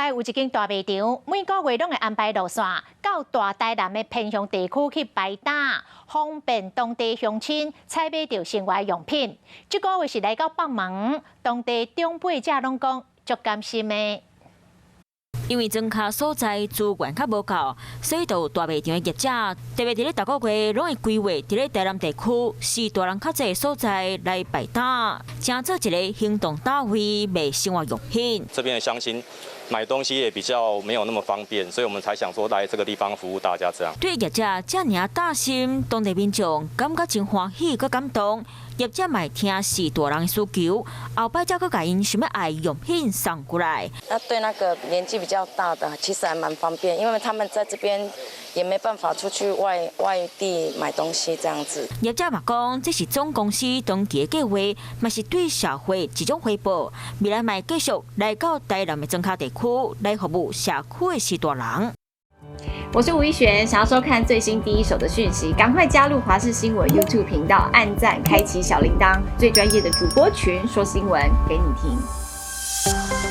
內有一間大賣場，每個月攏會安排路線到大台南的偏鄉地區去擺擔，方便當地鄉親採買著生活用品。這個月是來到北門，當地長輩者攏講足甘心的。因為莊跤所在資源較無夠，所以就大賣場的業者特別佇咧逐個月攏會規劃佇咧台南地區序大人較濟的所在來擺擔，成做一个行動單位賣生活用品。這邊的鄉親買東西也比較沒有那麼方便，所以我們才想說來這個地方服務大家這樣。對業者遮爾貼心，當地民眾感覺真歡喜閣感動。業者嘛會聽序大人的需求，後擺才閣共𪜶想欲愛用品送過來。那對那個年紀比較大的，其實還蠻方便，因為他們在這邊也沒辦法出去外地買東西這樣子。業者嘛講，這是總公司長期的計劃，嘛是對社會一種回報。未來嘛會繼續來到台南的莊跤地區來服務社區的序大人。我是吳一璇，想要收看最新第一手的訊息，趕快加入華視新聞 YouTube 頻道，按讚，開啟小鈴鐺，最專業的主播群說新聞給你聽。